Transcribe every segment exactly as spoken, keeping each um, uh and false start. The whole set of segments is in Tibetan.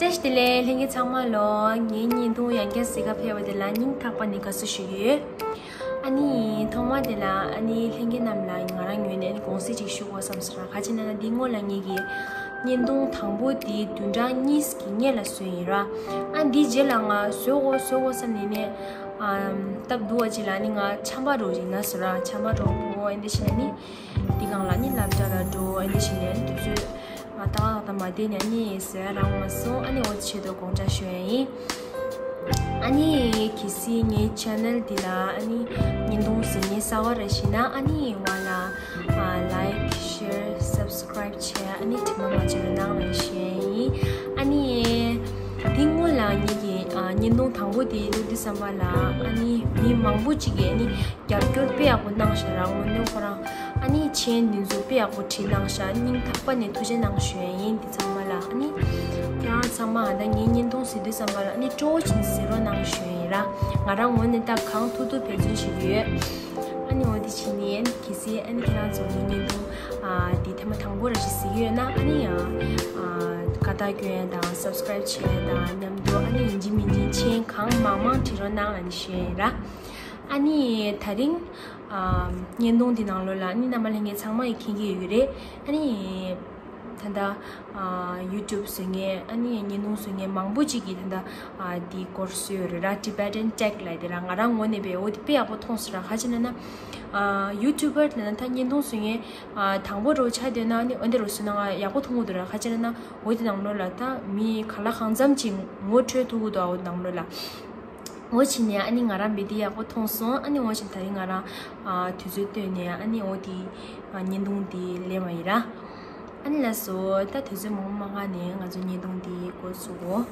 བཀྲ་ཤིས་བདེ་ལེགས། ལྷན་རྒྱས་ཚང་མ་ལོ། ངའི་བརྙན་ཐུང་ཡང་བསྐྱར་གཟིགས་ག་ཕེབས་པ་དེ་ལ་སྙིང་ཐག་པ་ནས་དགའ་བསུ་ཞུ་གི་ཡོད། ཨ་ནི་ཐོག་མ་དེ་ལ་ཨ་ནི་ལྷན་རྒྱས་རྣམས་ལ་ང་རང་ངོས་ནས་ཨ་ནི་དགོངས་སེལ་ཅིག་ཞུ་དགོས་བསམ་སོང་ར། ག་ཅི་ན་ན་འདི་སྔོན་ལ་ངེད་ཀྱི་བརྙན་ཐུང་དང་པོ་དེ་བདུན་ཕྲག་གཉིས་ཀྱི་སྔོན་ལ་བཟོས་ཡིན་ར། ཨ་འདི་རྗེས་ལ་ང་བཟོ་དགོས་བཟོ་དགོས་བསམ་ནས་ནས་ཨམ་སྟབས་བདེ་བ་ཅིག་ལ་ནི་ང་ཆམ་པ་འདྲ་བོ་ཅིག་ན་སོང་ར། ཆམ་པ་འདྲ་བོ་ཨ་འདི་བྱས་ནས་ནི་འདི་སྒང་ལ་ནི་སློབ་གྲྭ་ལ་འགྲོ། ཨ་འདི་བྱས་ནས་ནི་དུས་ཚོད་ང་ཏག་ཏག་ཏག་མ་བསྡད་ནས་ནི་བཟོ་ཡ་རག་མ་སོང་། ཨ་ནི་འོ་དེ་ཆེད་དུ་དགོངས་འཇགས་ཞུ་ཡ་ཡིན། ཨ་ནི་གལ་སྲིད་ངའི་ཆེ་ནལ་འདི་ལ་ཨ་ནི་བརྙན་ཐུང་གཟིགས་མཁན་གསར་པ་རེ་ཞིག་ན་ཨ་ནི་ང་ལ་ཨ་ལའིཀ་ཤེར་སབ་སི་ཀ་རའིབ་བྱས། ཨ་ནི་དྲི་མ་མ་བརྗེད་རོགས་གནང་ལབ་ཞུ་ཡ་ཡིན། ཨ་ནི་འདི་སྔོན་ལ་ངེད་ཀྱི་ཨ་བརྙན་ཐུང་དང་པོ་དེ་བླུག་དུས་ཙམ་པ་ལ་ཨ་ནི་མི་མང་པོ་ཅིག་གིས་ཨ་ནི་རྒྱབ་སྐྱོར་དཔེ་ཡག་པོ་གནང་ཤག་ར། དངོས་གནས་ཁོ་རང་ཨ་ནི་མཆན་འདི་ཚོ་དཔེ་ཡག་པོ་བྲིས་གནང་ཤག། སྙིང་ཐག་པ་ནས་ཐུགས་རྗེ་གནང་ཞུ་ཡ་ཡིན། འདི་ཚང་མ་ལ་ཨ་ནི་ཁྱེད་རང་ཚང་མ་ཨ་ད་ངའི་བརྙན་ཐུང་གཟིགས་དུས་ཙམ་པ་ལ་ཨ་ནི་སྤྲོ་བོ་བྱས་ནས་གཟིགས་རོགས་གནང་ཞུ་ཡ་ཡིན་ར། ང་རང་ངོས་ནས་ད་གང་ཐུབ་ཐུབ་འབད་བརྩོན་བྱེད་ཀྱི་ཡོད། ཨ་ནི་འོ་དེ་བྱས་ནས་གལ་སྲིད་ཨ་ནི་ཁྱེད་རང་ཚོ་ངའི་བརྙན་ཐུང་ཨ་འདི་ཐེངས་མ་དང་པོ་ར་ཞིག་གཟིགས་ཀྱི་ཡོད་ན་ཨ་ནི་ཨ་དགའ་རྟགས་སྐྱོན་ཡ་དང་སབ་སི་ཀ་རའིབ་བྱེད་ཡ་དང་མཉམ་དུ་ཨ་ནི་ཡིན་གཅིག་མིན་གཅིག་མཆན་གང་མང་མང་བྲིས་རོགས་གནང་ལབ་ནས་ཞུ་ཡ་ཡིན་ར། ཨ་ནི་ད་རིང་ཨ་བརྙན་ཐུང་འདི་ནང་ལོགས་ལ་ཨ་ནི་རྣམ་པ་ལྷན་རྒྱས་ཚང་མ་གིས་མཁྱེན་གྱི་ཡོད་ཀྱི་རེད། ཨ་ནི་ད་ལྟ་ཨ་ཡུ་ཊུབ་བཟོ་མཁན་ཨ་ནི་བརྙན་ཐུང་བཟོ་མཁན་མང་པོ་ཅིག་གིས་ད་ལྟ་ཨ་འདི་སྐོར་བཟོས་ཡོད་རེད་ར། Tibetan Tech ལབ་དེ་ར། ང་རང་ངོས་ནས་བས་འོ་དེ་དཔེ་ཡག་པོ་མཐོང་སོང་ར། ག་ཅི་ན་ན་ཨ་ཡུ་ཊུབ་པར་ལབ་ན་ད་བརྙན་ཐུང་བཟོ་མཁན་ཨ་དང་པོ་འདྲ་བོ་ཆགས་བསྡད་ན་ཨ་ནི་འོ་འདི་འདྲ་བོ་བཟོས་ན་ང་ཡག་པོ་མཐོང་གི་འདུག་ར། ག་ཅི་ན་ན་འོ་དེ་ནང་ལོགས་ལ་ད་མི་ག་ལ་གང་འཚམ་ཅིག་ངོ་འཕྲོད་ཐུབ་ཀྱི་འདུག་འོ་དེ་ནང་ལོགས་ལ། འོ་བྱས་ནས་ཨ་ནི་ང་རང་མི་དེ་ཡག་པོ་མཐོང་སོང་། ཨ་ནི་འོ་བྱས་ད་རིང་ང་རང་ཨ་དུས་ཚོད་བཏོན་ནས་ཨ་ནི་འོ་དེ་ཨ་བརྙན་ཐུང་དེ་ལེན་པ་ཡིན་ར། ཨ་ནི་ལགས་སོ། ད་དུས་ཚོད་མང་པོ་མ་འགོར་ནས་ང་ཚོ་བརྙན་ཐུང་དེ་འགོ་ཚུགས་གོ།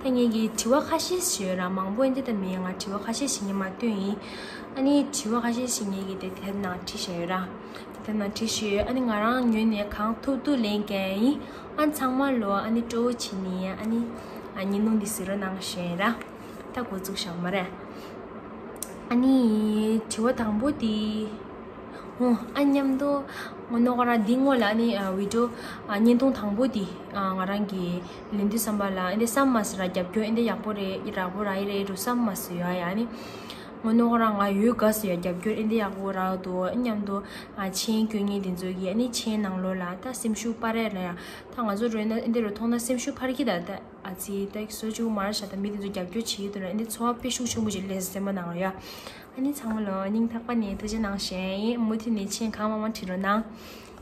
ད་ངེད་ཀྱིས་དྲི་བ་ཁ་ཤས་ཤིག་ཡོད་ར། མང་པོ་འདི་ད་མིན། ང་དྲི་བ་ཁ་ཤས་ཤིག་ངས་མར་བཏོན་ཡིན། ཨ་ནི་དྲི་བ་ཁ་ཤས་ཤིག་ངེད་ཀྱིས་དེ་དེ་ནང་བྲིས་བཞག་ཡོད་ར། དེ་ནང་བྲིས་བཞག་ཡོད། ཨ་ནི་ང་རང་ངོས་ནས་གང་ཐུབ་ཐུབ་ལན་རྒྱག་ཡིན། ཨ་ཚང་མ་ལོ་ཨ་ནི་སྤྲོ་བོ་བྱས་ནས་ཨ་ནི་ཨ་བརྙན་ཐུང་འདི་གཟིགས་རོགས་གནང་ཞུ་ཡ་ཡིན་ར། ད་འགོ་བཙུགས་བཞག་མ་རེད། ཨ་ནི་དྲི་བ་དང་པོ་དེ། ཨོ་ཨ་མཉམ་དུ་ངོ་ནོ་ཁོ་རང་འདི་སྔོན་ལ་ཨ་ནི་ཨ་བི་ཌི་ཡོ་ཨ་བརྙན་ཐུང་དང་པོ་དེ་ཨ་ང་རང་གིས་ལེན་དུས་ཙམ་པ་ལ་ཨ་འདི་བསམ་མ་སོང་ར། རྒྱབ་སྐྱོར་ཨ་འདི་ཡག་པོ་རེད། ཡག་པོ་རག་གི་རེད་འགྲོ་བསམ་མ་སོང་ཡ་ཡ། ཨ་ནི་ངོ་ནོ་ཁོ་རང་ང་ཡོད་དགའ་སོང་ཡ། རྒྱབ་སྐྱོར་ཨ་འདི་ཡག་པོ་རག་འདུག་མཉམ་དུ་ཨ་མཆན་སྐྱོན་མཁན་དེ་ཚོ་གིས་ཨ་ནི་མཆན་ནང་ལོགས་ལ་ད་སེམས་ཤུགས་སྤར་རེད་ལ་ཡ། ད་ང་ཚོ་རོལ་ན་ཨ་འདི་རུ་མཐོང་ན་སེམས་ཤུགས་འཕར་གྱི། ད་ད་ཨ་ཙི་ད་བཟོ་བཅུག་མ་རེད་ཤག་ད་མི་དེ་ཚོ་རྒྱབ་སྐྱོར་བྱེད་ཀྱི་འདུག་ན་ཨ་འདི་ཚོར་བ་དཔེ་ཤུགས་ཆེན་པོ་ཅིག་སླེབས་སེམས་པ་ནང་ལ་ཡ། ཨ་ནི་ཚང་མ་ལོ་སྙིང་ཐག་པ་ནས་ཐུགས་རྗེ་གནང་ཞུ་ཡ་ཡིན། མུ་མཐུད་ནས་མཆན་གང་མང་མང་བྲིས་རོགས་གནང་།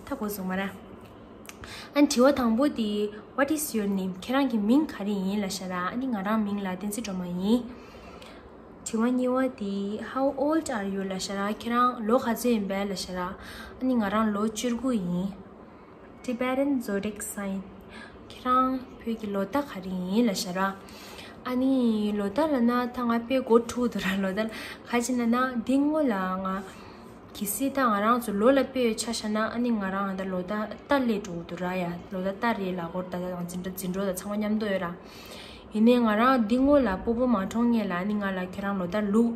ད་འགོ་བཙུགས་མ་ར། ཨ་ནི་དྲི་བ་དང་པོ་དེ། What is your name? ཁྱེད་རང་གི་མིང་ག་རེ་ཡིན་ལབ་ཤག་ར། ཨ་ནི་ང་རང་མིང་ལ་བསྟན་འཛིན་སྒྲོལ་མ་ཡིན། དྲི་བ་གཉིས་པ་དེ། How old are you? ལབ་ཤག་ར། ཁྱེད་རང་ལོ་ག་ཚོད་ཡིན་པས་ལབ་ཤག་ར། ཨ་ནི་ང་རང་ལོ་བཅུ་དགུ་ཡིན། Tibetan zodiac sign. ཁྱེད་རང་བོད་ཀྱི་ལོ་རྟགས་ག་རེ་ཡིན་ལབ་ཤག་ར། ཨ་ནི་ལོ་རྟགས་ལབ་ན་ད་ང་དཔེ་མགོ་འཁྲུགས་འདུག་ར། ལོ་རྟགས་ག་ཅི་ན་ན་འདི་སྔོན་ལ་ང་གལ་སྲིད་ད་ང་རང་ཚོ་ལོ་ལ་དཔེ་ཡོད་ཆ་བཞག་ན་ཨ་ནི་ང་རང་ད་ལོ་རྟགས་རྟ་སླེབས་འགྲོ་གི་འདུག་ར་ཡ། ལོ་རྟགས་རྟ་རེད། ལ་སྐོར་ད་ད་དང་འཛིན་གྲྭ་འཛིན་གྲྭ་དང་ཚང་མ་མཉམ་དུ་ཡོད་ར། ཡིན་ནའི་ང་རང་འདི་སྔོན་ལ་སྤོ་བོ་མ་གྲོངས་སྔོན་ལ་ཨ་ནི་ང་ལ་ཁྱེད་རང་ལོ་རྟགས་ལུག་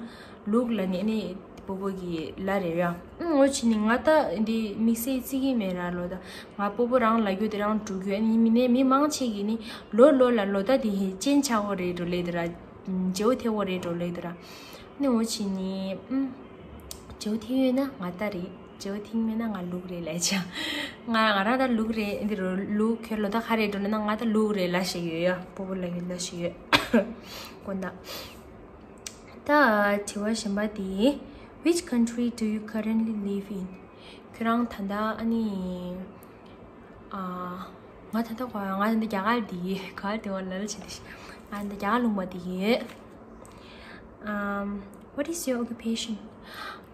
ལུག་ལབ་ནས་ཨ་ནི་སྤོ་བོ་གི་ལབ་རེད་ཡ། ཨང་འོ་བྱས་ནི་ང་ད་འདི་དམིགས་བསལ་བརྩི་གི་མེད་ར། ལོ་རྟགས་ང་སྤོ་བོ་རང་ལབ་རྒྱུ་དེ་རང་འགྲོ་རྒྱུ། ཨ་ནི་མི་ནས་མི་མང་ཆེ་གིས་ནི་ལོ་ལོ་ལ་ལོ་རྟགས་དེ་ཧེ་ཅན་ཆགས་པོ་རེད་འགྲོ་ལེ་དེ་ར། བརྗེ་བོ་ཐེབས་པོ་རེད་འགྲོ་ལེ་དེ་ར། ཨ་ནི་འོ་བྱས་ནི་ཨུམ། བརྗེ་བོ་ཐེབས་ཡོད་ན་ང་རྟ་རེད། བརྗེ་བོ་ཐེབས་མེད་ན་ང་ལུག་རེད་ལབ་བྱས། ང་ང་རང་ད་ལུག་རེད། འདི་རུ་ལུག་ཁྱོད་ལོ་རྟགས་ག་རེ་འགྲོ་ན་ན་ང་ད་ལུག་རེད་ལབ་བཤད་ཡོད་ཡ། སྤོ་བོ་ལབ་ཡོད་ལབ་བཤད་ཡོད། དཀོན་ད། ད་དྲི་བ་གཞན་པ་དེ། Which country do you currently live in? ཁྱོད་རང་ད་ལྟ་ཨ་ནི། ཨ། ང་ད་ལྟ་ག་ང་ད་ལྟ་རྒྱ་གར་དེ་ག་དེ་བ་ལ་ལ་བྱེད་དེ་ཤི། ང་ད་ལྟ་རྒྱ་གར་ལུང་པ་དེ་ཡོད། Um, what is your occupation?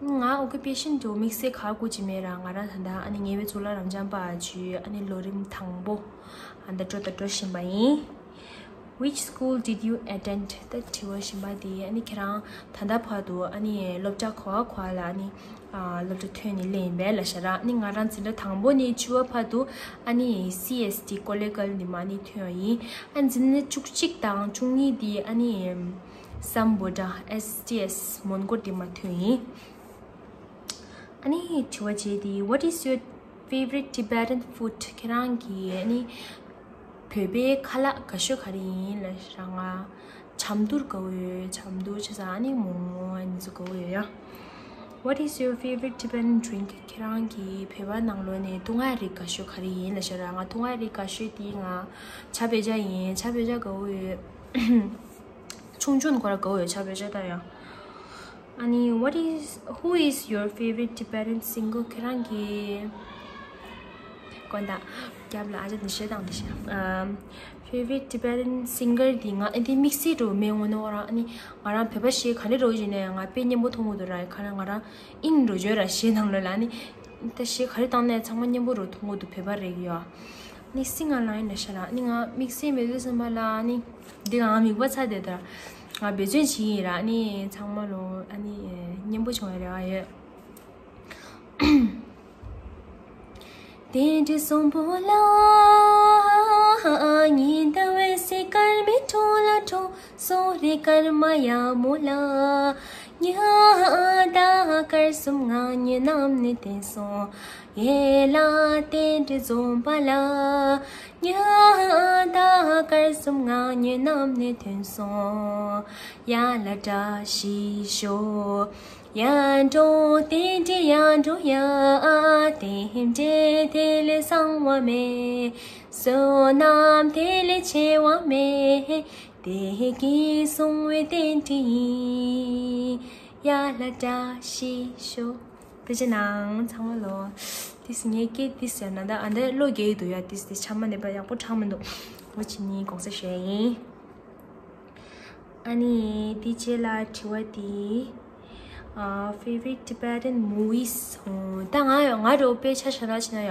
ང་ཨོ་ཀུ་པེ་ཤན་དུ་དམིགས་བསལ་ག་གུ་ཅི་མེད་ར། ང་རང་ད་ལྟ་ཨ་ནི་ཉེ་བའི་གཙུག་ལག་རབ་འབྱམས་པ་ཆུའི་ཨ་ནི་ལོ་རིམ་དང་པོ་ཨ་ད་འགྲོ་ད་འགྲོ་བཞིན་པ་ཡིན། Which school did you attend? ད་དྲི་བ་གཞན་པ་དེ་ཨ་ནི་ཁྱེད་རང་ད་ལྟ་བར་དུ་ཨ་ནི་སློབ་གྲྭ་ག་བ་ག་བ་ལ་ཨ་ནི་ཨ་སློབ་གྲྭ་ཐོན་ནས་སླེབས་ཡིན་པས་ལབ་ཤག་ར། ཨ་ནི་ང་རང་འཛིན་གྲྭ་དང་པོ་ནས་བཅུ་པ་བར་དུ་ཨ་ནི་སི་ཨེས་ཏི་ཀོ་ལེ་གལ་འདི་མ་ནི་ཐོན་ཡིན། ཨ་འཛིན་གྲྭ་བཅུ་གཅིག་དང་བཅུ་གཉིས་དེ་ཨ་ནི་སམ་བྷོ་ཊ་ཨེས་ཏི་ཨེས་མོན་གྷོ་འདི་མ་ཐོན་ཡིན། ཨ་ནི་དྲི་བ་བྱས་ཏེ། What is your favorite Tibetan food? ཁྱེད་རང་གི་ཨ་ནི་ བོད་པའི་ཁ་ལག་དགའ་ཤོས་ག་རེ་ཡིན་ལབ་ན། ང་ཇ་མདུར་དགའ་བོ་ཡོད། ཇ་མདུར་བྱས་ཙང་ཨ་ནི་མོག་མོག་ཨ་ནི་ཚོ་དགའ་བོ་ཡོད་ཡ། What is your favorite Tibetan drink? ཁྱེད་རང་གི་བོད་པ་ནང་ལོགས་ནས་འཐུང་ཡག་རིགས་དགའ་ཤོས་ག་རེ་ཡིན་ལབ་ན། ང་འཐུང་ཡག་རིགས་དགའ་ཤོས་དེ་ང་ཇ་བོད་ཇ་ཡིན། ཇ་བོད་ཇ་དགའ་བོ་ཡོད། ཆུང་ཆུང་ཁོ་རང་དགའ་བོ་ཡོད། ཇ་བོད་ཇ་ད་ཡ། ཨ་ནི། What is, who is your favorite Tibetan singer? ཁྱེད་རང་གི་དགོན་བདག་རྒྱབ་ལ་ཨ་ཅག་འདི་བཤད་སྟངས་འདི་བཤད། ཨམ། Favorite Tibetan singer འདི་ང་ཨ་འདི་དམིགས་བསལ་འགྲོ་མེད་ངོ་ནོ་ར། ཨ་ནི་ང་རང་བོད་པ་ཞེས་ག་ནས་འགྲོ་བཞིན་ནས་ང་དཔེ་སྙན་པོ་མཐོང་གི་འདུག་ར། ག་ན་ང་རང་ཨིན་འགྲོ་བརྗོད་ར་ཞེས་ནང་ལོགས་ལ། ཨ་ནི་ད་ཞེས་ག་རེ་བཏང་ནས་ཚང་མ་སྙན་པོ་རུ་མཐོང་གི་འདུག་བོད་པ་རེད་ཡོ། ནི་སིང་ཨ་ལ་ཡིན་ན་ཤ་ལ་ནི་ང་དམིགས་བསལ་མེད་དུས་ཙམ་པ་ལ་ནི་འདི་ང་མིག་པ་ཚ་དེ་ལྟར་ང་འབད་བརྩོན་བྱེད་ཀྱི་ཡིན་ར། ནི་ཚང་མ་ལོ་ཨ་ནི་སྙན་པོ་བྱུང་བ་རེ་བ་ཡོད། དེ་འདྲ་སོང་པོ་ལ། ཉི་ཟླ་འོད་ཟེར་སྐར་མའི་འཕྲོ་ལ་འཕྲོ། སོ་རེ་སྐར་མ་ཡ་མོ་ལ། ཉི་ཟླ་སྐར་གསུམ་ང་གཉིས་གནམ་ནས་ཐོན་སོང་། ཡེ་ལ་དེ་འདྲ་འཛོམས་པ་ལ། ཉི་ཟླ་སྐར་གསུམ་ང་གཉིས་གནམ་ནས་ཐོན་སོང་། ཡ་ལ་བཀྲ་ཤིས་ཤོག་ཡར་འགྲོ་དེ་འདྲ་ཡར་འགྲོ་ཡ། དེ་འདྲ་དེ་ལས་གསང་བ་མེད། བསོད་ནམས་དེ་ལས་ཆེ་བ་མེད། དེ་གིས་བཟུང་བའི་རྟེན་འབྲེལ་ཡིན། ཡ་ལ་བཀྲ་ཤིས་ཤོག་ཐུགས་རྗེ་གནང་ཚང་མ་ལོ། ཏིས་ངས་སྐད་ཏིས་ཟེར་ན་ད་ཨ་འདི་བློ་འགྱེལ་འདུག་ཡ། ཏིས་ཏིས་ཆ་མ་ནས་པ་ཡག་པོ་དྲང་མི་འདུག་འོ་ཅི་ནི་དགོངས་ས་ཞེས་ཡིན། ཨ་ནི་དེ་རྗེས་ལ་དྲི་བ་དེ། ཨ། Favorite Tibetan movies. ཨོ། ད་ང་ང་རོ་དཔེ་ཆ་བཞག་ན་ཆ་ན་ཡ།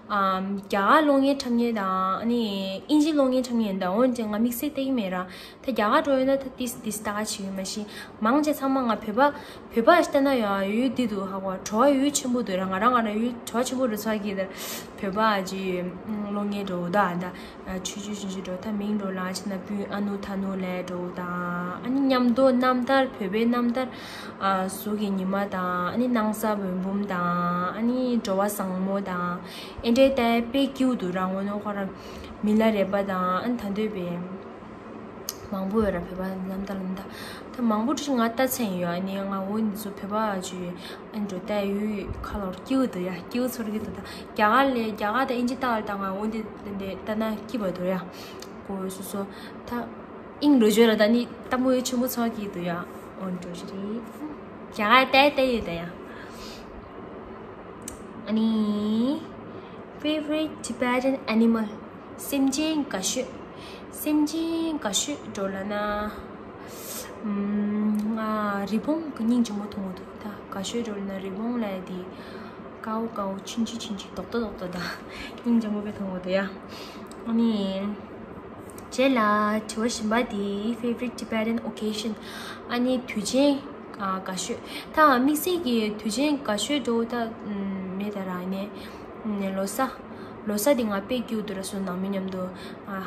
ཨམ། རྒྱ་གར་གློག་བརྙན་འཁྲབ་མཁན་དང་ཨ་ནི་དབྱིན་ཇི་གློག་བརྙན་འཁྲབ་མཁན་དང་། འོན་ཀྱང་ང་དམིགས་བསལ་བལྟ་གི་མེད་ར། ད་རྒྱ་གར་འགྲོ་ཡོད་ན་ད་ཏིས་ཏིས་ལྟ་ག་བྱེད་ཡོད་མ་གཞི། མང་ཆེ་ཚང་མ་ང་བོད་པ་བོད་པ་ལྟ་ན་ཡ་ཡུལ་འདི་འདུག་ཧ་གོ། བྲོ་བ་ཡུལ་ཆེན་པོ་འདུག་ར། ང་རང་ང་རང་ཡུལ་བྲོ་བ་ཆེན་པོ་རུ་ཚོགས་ཀྱི་ད་བོད་པ་ཨ་ཅི་གློག་བརྙན་འགྲོ་ད་ད། ཆུ་ཆུ་ཆུ་ཆུ་འགྲོ་ད་མིང་འགྲོ་ལ་ཕྱིན་ན་སྤུན་ཨ་ནུ་ཐ་ནུ་ལས་འགྲོ་དང་། ཨ་ནི་མཉམ་དུ་རྣམ་ཐར་བོད་པའི་རྣམ་ཐར། ཨ། གཟུགས་ཀྱི་ཉི་མ་དང་། ཨ་ནི་སྣང་ས་འོད་འབུམ་དང་། ཨ་ནི་འགྲོ་བ་བཟང་མོ་དང་། ཨེ་འདྲའི་ལྟ་དཔེ་སྐྱིད་འདུག་རང་ངོ་ནོ་ཁོ་རང་མི་ལ་རས་པ་དང་། ཨ་ནི་ད་འདོད་པའི་མང་པོ་ཡོད་ར། བོད་པ་རྣམ་ཐར་རྣམ་ཐར་ད་མང་པོ་ཅིག་ང་ལྟ་མཚན་ཡོད། ཨ་ནི་ང་འོ་འདི་ཚོ་བོད་པ་ཅིག་ཨ་འགྲོ་ལྟ་ཡུལ་ཁ་ལོར་སྐྱིད་འདུག་ཡ། སྐྱིད་ཚོར་གི་འདུག་ད་རྒྱ་གར་ལས་རྒྱ་གར་དང་དབྱིན་ཇི་ལྟ་བར་ད་ང་འོ་འདི་འདི་ལྟ་ན་སྐྱིད་པ་འདུག་ཡ། ཀོ་སོ་སོ་ད་ཨིང་རུ་ཇོ་ལ་ད་ནི་ལྟ་མོ་ཡོད་ཆེན་པོ་ཚོར་གི་འདུག་ཡ། འོ་འགྲོ་ཞིག་རེད། རྒྱ་གར་ལྟ་ལྟ་ཡོད་ད་ཡ། ཨ་ནི། Favorite Tibetan animal. སེམས་ཅན་དགའ་ཤོས། སེམས་ཅན་དགའ་ཤོས་འགྲོ་ལ་ན། ང་རི་བོང་གི་སྙིང་རྗེ་མོ་མཐོང་གི་འདུག་ད་དགའ་ཤོས་འགྲོ་ལ་ན་རི་བོང་ལ་དེ། ཀའོ་ཀའོ་ཆུན་ཆུན་ཆུན་ཆུན་རྡོག་རྡོག་རྡོག་རྡོག་ད། སྙིང་རྗེ་མོ་དཔེ་མཐོང་གི་འདུག་ཡ། ཨ་ནི། རྗེས་ལ་དྲི་བ་གཞན་པ་དེ། Favorite Tibetan occasion. ཨ་ནི་དུས་ཆེན་དགའ་ཤོས། ད་དམིགས་བསལ་གྱི་དུས་ཆེན་དགའ་ཤོས་འགྲོ་ད་མེད་ད་ར། ནས་ལོ་གསར། ལོ་གསར་འདི་ང་དཔེ་སྐྱིད་འདུག་ར། སོ་ནང་མི་མཉམ་དུ་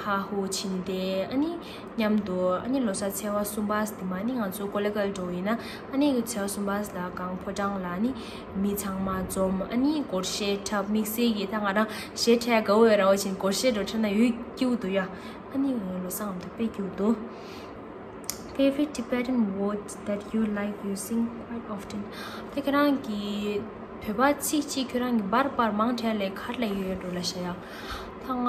ཧ་ཧུ་ཕྱིན་ཏེ། ཨ་ནི་མཉམ་དུ་ཨ་ནི་ལོ་གསར་ཚེས་པ་གསུམ་པ་དེ་མ་ནི་ང་ཚོ་ཀོ་ལེ་གལ་འགྲོ་ཡིན་ན། ཨ་ནི་ཚེས་པ་གསུམ་པ་ལ་གང་ཕོ་བྲང་ལ་ནི་མི་ཚང་མ་འཛོམས། ཨ་ནི་སྒོར་གཞས་འཁྲབ། དམིགས་བསལ་གྱི་ད་ང་རང་གཞས་འཁྲབ་དགའ་བོ་ཡོད་ར། འོ་ཅིན་སྒོར་གཞས་འགྲོ་འཁྲབ་ན་ཡོད་སྐྱིད་འདུག་ཡ། ཨ་ནི་ལོ་གསར་ང་ཚོ་དཔེ་སྐྱིད་འདུག Favorite Tibetan words that you like using quite often. ད་ཁྱེད་རང་གི་བོད་པ་ཚིག་གཅིག་ཁྱེད་རང་གི་བར་བར་མང་ཆེ་ལས་ག་རེ་ལབ་ཡོད་འགྲོ་ལབ་ཤག་ཡ། ད་ང་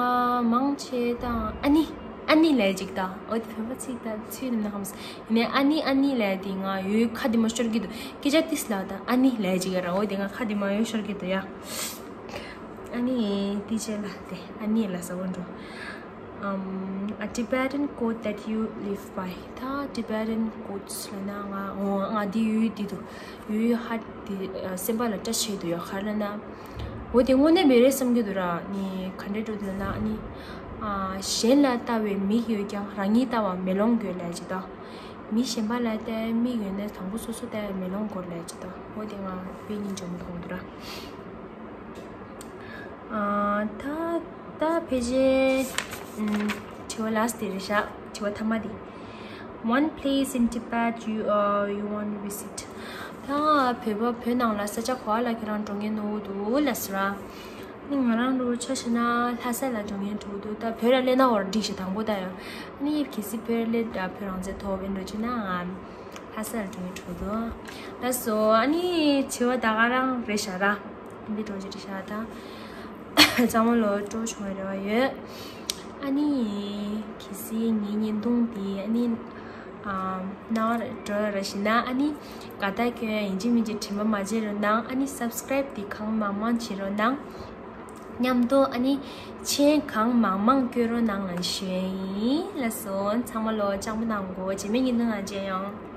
མང་ཆེ་ད་ཨ་ནི་ཨ་ནི་ལབ་ཅིག་ད། འོ་དེ་བོད་པ་ཚིག་ད་ཚུལ་ནི་ཧམ་སི་ཡིན་ནའི་ཨ་ནི་ཨ་ནི་ལབ་དེ་ང་ཡོད་ཁ་དེ་མ་ཤོར་གི་འདུག་སྐད་ཆ་ཏིས་ལ་ད་ཨ་ནི་ལབ་ཅིག་ར། འོ་དེ་ང་ཁ་དེ་མ་ཡོད་ཤོར་གི་འདུག་ཡ། ཨ་ནི་དེ་རྗེས་ལ་དེ་ཨ་ནི་ལ་ས་བོ་འགྲོ། Um, a Tibetan quote that you live by. ད་Tibetan quotes ལབ་ན་ང་འོ་ང་འདི་ཡོད་འདི་འདུག་ཡོད་ཧ་འདི་སེམས་པ་ལ་བཀྲ་ཤིས་འདུག་ཡ། ག་རེ་ལབ་ན། འོ་དེ་དངོས་གནས་མེད་རེད་བསམ་གྱི་འདུག་ར། ནི་ག་འདྲས་འགྲོ་འདུག་ལབ་ན་ནི། གཞན་ལ་ལྟ་བའི་མིག་ཡོད་ཀྱང་རང་ཉིད་ལྟ་བ་མེ་ལོང་དགོས་ལབ་ཅིག་ད། མི་གཞན་པ་ལ་ལྟ་མིག་ཡོད་ན་དང་པོ་སོ་སོ་ལྟ་མེ་ལོང་དགོས་ལབ་ཅིག་ད། འོ་དེ་ང་དཔེ་སྙིང་རྗེ་མོ་མཐོང་འདུག་ར། ཨ། ད་ད་ཕལ་ཆེར་ཨམ། དྲི་བ་ལ་སི་ཊི་དེ་རེད་ཤག་དྲི་བ་ཐ་མ་དེ། One place in Tibet you, uh, you want to visit. ད་བོད་པ་བོད་ནང་ལ་ས་ཆ་ག་ལ་ཁྱེད་རང་འགྲོ་མཁན་ནོར་འདུག་ལབ་སོང་ར། ང་རང་ལོ་ཆ་བཞག་ན་ལྷ་ས་ལ་འགྲོ་མཁན་འགྲོ་འདུག་ད་བོད་ལ་སླེབས་ན་འོར་འགྲིག་ཞེ་དང་པོ་ད་ཡང་། ཨ་ནི་གལ་སྲིད་བོད་ལ་སླེབས་ད་བོད་རང་བཙན་ཐོབ་པའི་འགྲོ་ཅིག་ན་ང་ལྷ་ས་ལ་འགྲོ་མཁན་འགྲོ་འདུག་ལགས་སོ། ཨ་ནི་བྱེད་པ་ད་ག་རང་རེད་ཤག་ར། འདི་འགྲོ་ཅིག་རེད་ཤག་ད་ཚང་མ་ལོ་སྤྲོ་བྱུང་བའི་རེ་བ་ཡོད། ཨ་ནི་གལ་སྲིད་ངའི་བརྙན་ཐུང་འདི་ཨ་ནི་ཨམ་རྣ་བར་འགྲོ་ཡ་རེད་ཤག་ན་ཨ་ནི་དགའ་རྟགས་སྐྱོན་ཡིན་གཅིག་མིན་གཅིག་དྲན་པ་མ་བརྗེད་རོགས་གནང་། ཨ་ནི་སབ་སི་ཀེ་རེབ་འདི་གང་མང་མང་བྱེད་རོགས་གནང་། མཉམ་དུ་ཨ་ནི་མཆན་གང་མང་མང་བཀོད་རོགས་གནང་ལ་ཞུ་ཡ་ཡིན། ལགས་སོ། ཚང་མ་ལོ་སྤྱང་པོ་གནང་གོ། རྗེས་མའི་བརྙན་ཐུང་ནང་མཇལ་ཡོང་།